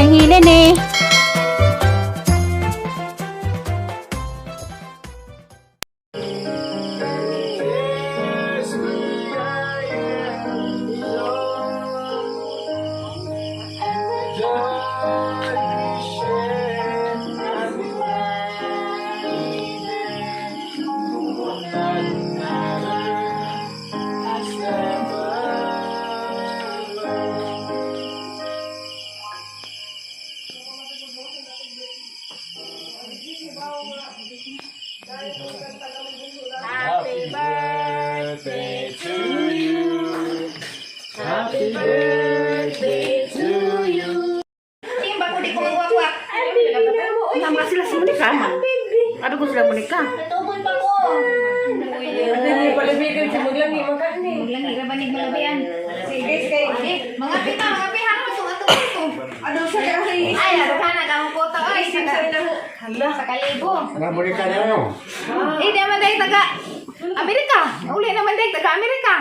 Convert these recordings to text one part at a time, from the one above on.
Ang hilin eh. Happy birthday to you. Happy birthday to you. Timba ko di ko magwakwak. Tama sila si Monica. Ano ko sila Monica? Natubon pa ko. Maglangi ra ba ni malabian? Sige, mga pita, mga piha ko itong atong ito. Ano sa kay Ay, arugana ka mo kota ay sa kalibo. Na Monica na no. Eh, di man dahil taga Amerika. Uli naman dahil taga Amerika.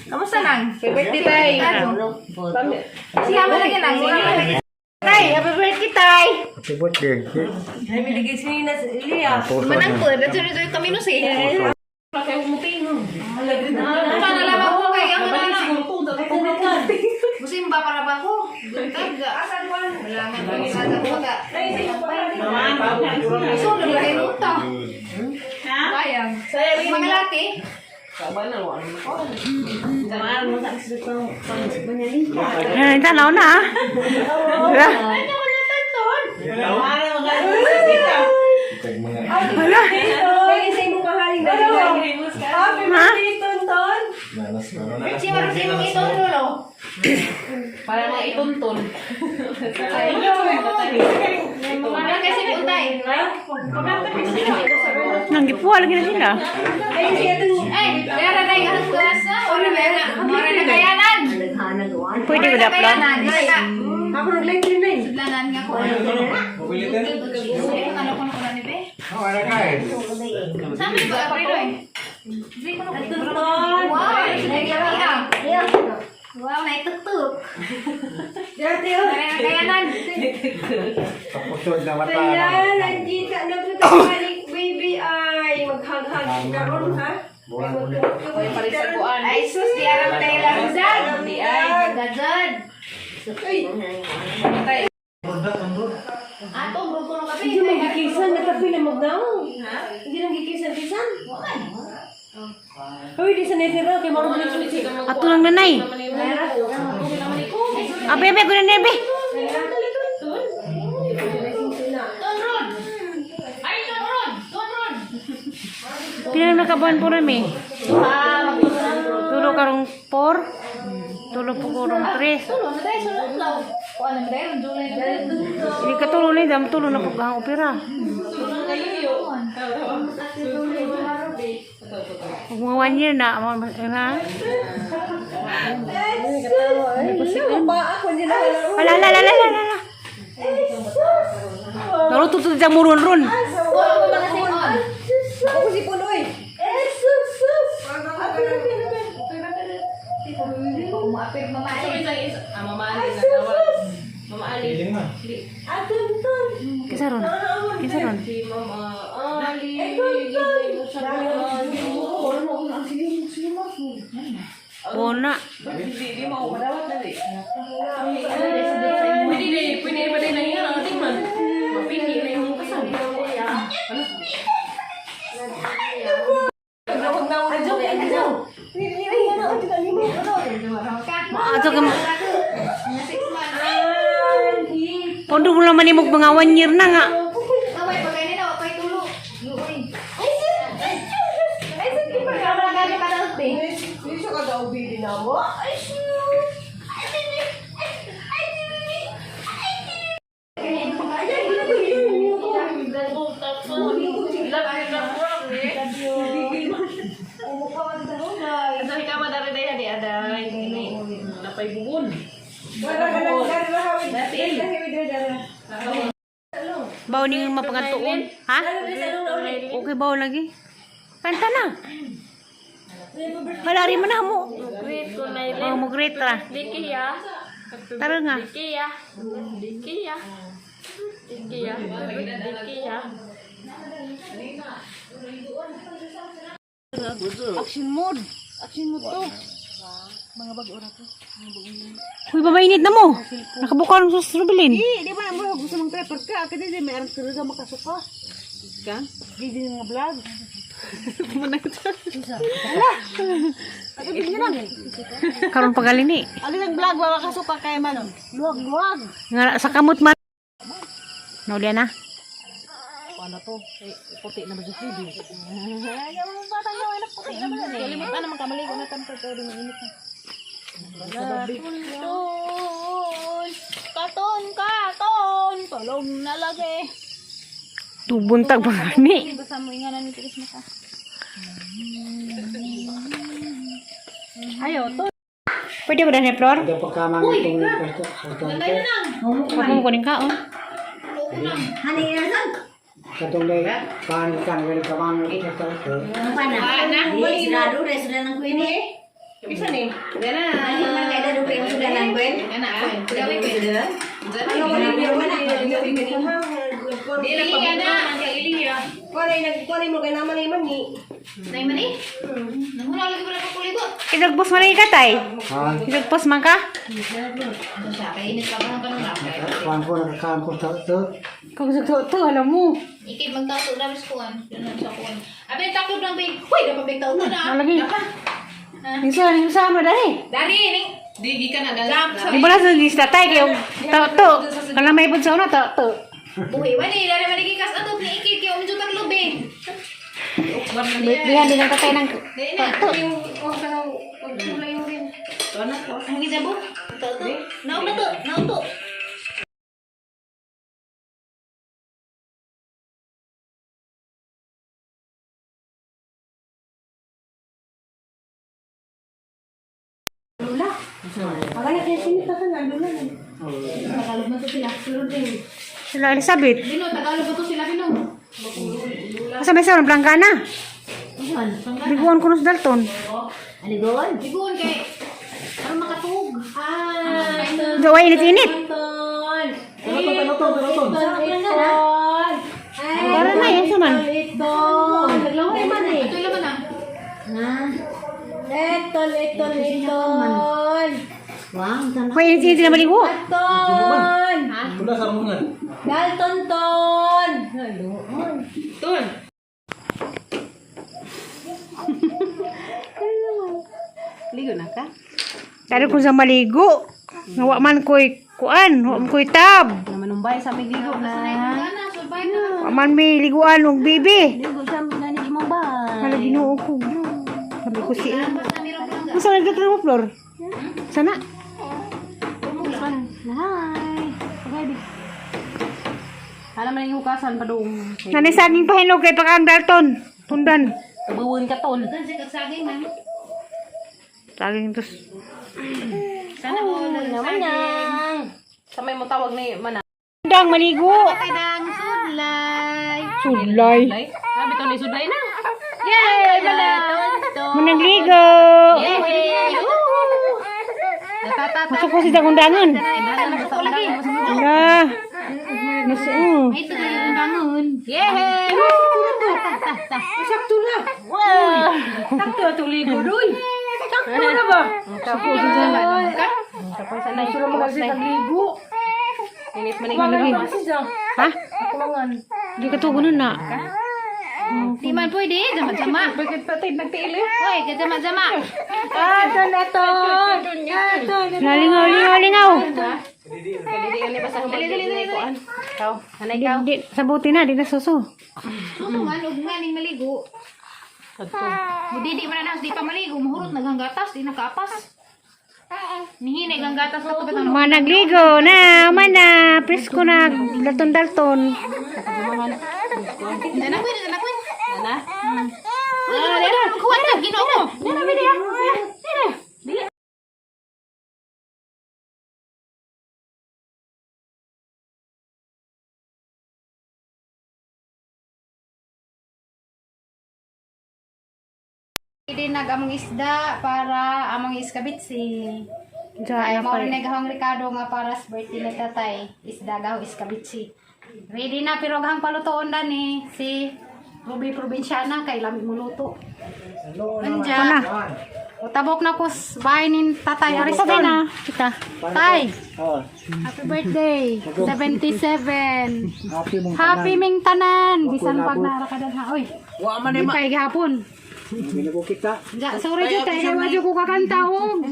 Kamusta nang? Birthday tay. Siya man lagi nang. Siya man lagi. Tay, happy birthday, Tay! Happy birthday. Ay, miligay si Nina sa Liya. Manang po, dito nito yung kami no si. Sana lamang ko kay ang ano. Musimba para ba ko? Buntag. Wala man ko sa ko ka. Sunod lagi nunta. Sayang. Mga laki. Yan, tanaw na ah. Wala. Wala. Ay, sa imong mahaling na. Happy birthday, Tonton. Si Marcelo ito lolo. Para mga ituntun. Wala kasi puntay. Nanggipuha lagi na sila. Ay, siya itong Ay, meron na yung asa. Ora meron. Mora na kayanan. Pwede ko dapla. Kayanan. Isa. Ako nag-live rin na eh. Sudlanan nga ko. Ano ko na ni be? Wala ka eh. Sabi ko April eh. Wow, Wow, naitutok. Dati oh. Mora na kayanan. Tapos na mata. Ayan, nandito na po tayo baby ay maghaghag karon ha. Buwan ulit. Ay sus, di aram tayo lang zag. Di ay, gazad. Ay, Ato, grupo ng kape. hindi man gikisan na kape na magdaw. Hindi nang gikisan-kisan. Uy, di sa netira kay marunong na suci. Ato lang nanay. Abe, abe, guna nebe. Tonron. Ay, tonron. Tonron. Pila na nakabuhan po rami. Tulo karong 4. Tulo po karong 3. Tulo na tayo, sulod daw. Kuha na tayo, July na tayo. Hindi ka tulo na, dam tulo na po ang opera. Kung mga one year na, ha? Pa ako nila. Wala, wala, wala, wala, wala. Naruto to dyan murun-run. Kuha ko mga singon. Ako si Punoy. Umuapir mama eh. Mama Ali na tawag. Mama Ali. Kisa ron? Kisa ron? Si Mama Ali. Bona. Hindi, di mo madawat dali. Pwede di, pwede pa din ang ang ating man. Mapili na yung kasal. Ato ka Mga 6 months. Pondo mo naman imong mga one year na nga. Kamay pagkain na, wapay tulo. Luoy. Ay, sus! Ay, sus! Ay, sus! Dito ka daw baby na mo. Ay, sus. Sabi ka madari day di aday. Napay bubon. Wala ka lang dari rahawid. Dati. Baw ning mapangantuon. Ha? Okay, baw lagi. Kanta na. Wala rin man na mo. Great ko na Oh, mo great ra. Liki ya. Tara nga. Dikiya. Dikiya. Dikiya. Dikiya. Action mode. Action mode to. Uy, babainit na mo. Nakabuka ng sus Rubilin. Eh, di ba na mo gusto mong trapper ka? Kasi di may arang ka makasuka. Ka? Di din mga vlog. Karon pagalini. Alin ang vlog wa makasuka kay man. Luwag luwag. Nga sa kamot man. Naulya na. Ano to? Eh, puti na ba sa TV? Kalimutan naman kamali ko na tanto pero mainit na. Katon, katon, katon, tulong na lagi. Tubuntag pa gani. Basta mo inganan ni tigas mata. Ayo to. Pwede ko na Flor? Ada pagkamang itong basta. Huwag mo kunin ka, oh. Katong day, kaan kan kan kamang ito sa Sigurado na sila ng queen eh. Bisa ni. Ano man kay dado kay sila ng queen? Isagbos man ka, tay. Ha? Isagbos man ka? Kuan ko nakakaan ko sa ito. Kung sa to, alam mo. Ikay magtato na sa kuan. Ganun sa kuan. Abi taklob lang bay. Hoy, dapat bay taon na. Lagi. Isa, isa mo dali. Dari ning Di gikan na dala. Di ba na sa lista tay kayo? To to. Kalamay po sa una to to. buhi wani dari manigi kas atop ni ikay kay umjo taklob eh. Diyan din ang tatay ng to to. Ang gizabo. Tato. Naog na to, naog to. Sila Elizabeth. Bino, Tagalog ba to sila Bino? Asa may sa Blanca na? Liguan ko na sa Dalton. Ligon kay aron makatug. Ah, Gawa init-init. Para na yan sa man. Ito laman ah. Etol, etol, etol. May init-init na maligo. Ton. Dalton ton. Tun. Ligo na ka? Dali ko sa maligo. Nawa man ko'y kuan, wa man ko'y tab. Namanumbay sa may ligo na. Ana, survive na. Wa man may liguan og bibi. Ligo sa may gani imong ba? Hala Ginoo ko. Sabi ko si Basta meron lang. Masa nagdala mo Flor? Sana. Hi. Okay, di. Hala man yung hukasan pa dong. Nanay saging pahinog kay pakaang Dalton. Tundan. Tabuwin ka ton. Dan sa kagsaging man. Saging tos. Sana mo Naman nang. Sa may mo tawag ni mana. Dang maligo. Dang sudlay. Sudlay. Ay, sabi to ni sudlay na. Yay, mana. Managligo. Yay. Masuk ko si dagundangan. Ala. Nasu. Ito na yung bangon. Yay! Sakto na. Wow. Sakto atong ligo doy. Sakto na ba? Sakto na. Tapos na Sura mo kasi ligo. Init man yung Ha? Di ka tugo nun na. Di man pwede, jama-jama. Bakit patay nagtiil eh? Hoy, jama-jama. Lingaw, lingaw, lingaw. Dili ka ni basta dali dali dali kuan. Ikaw, hanay Di, ikaw. di, sabuti na, di na suso. Suso man ug nga ning maligo. Mudidi man na di pa maligo, mahurot naghanggatas, di nakaapas. Nihinay ganggatas sa tubig ano. Managligo na, mana, presko na, dalton dalton. Dana ko, dana ko. Nana. Uy, dana ko. Kuwan na Ginoo ko. Nana bili ah. Nana. Dili. Hindi nag among isda para among iskabitsi. Diyan Ay, na mao pa. rin nagahong Ricardo nga para sa birthday ni tatay. Isda gaho iskabitsi. Ready na pero gahang palutoon na ni si Ruby Provinciana kay lami mo luto. Anja. Utabok na ko sa bahay ni tatay Aristina. Kita. Tay, Oh, happy birthday. 77. happy mong Happy ming tanan. Bisan pag narakadan ha. Oy. Wa man Di pa gihapon. Ginago kita. Ja, sorry jud tayo kay wadyo ko kakanta og.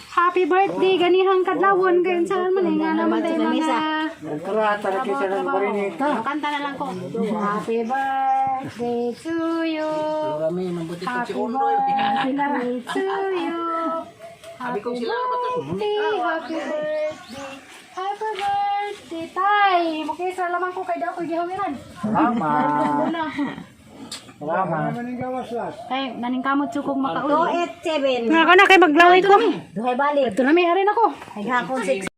Happy birthday ganihang kadlawon kay unsa man eh, nga naman tayo mga Nagkarata na kita ng barinita. Kanta na lang ko. Happy birthday to you. Kami mabuti Happy si Unroy. birthday to you. Sabi ko sila na bato. Happy, happy birthday. Happy birthday, tay. Mukisa lamang ko kay daw ko gihawiran. Salamat. Una. Salamat. Tay, naningkamot sukong makauli. 287. Nga ka na kay maglaway ko. Duhay balik. Ito na may arin ako. Ay, hapon 6.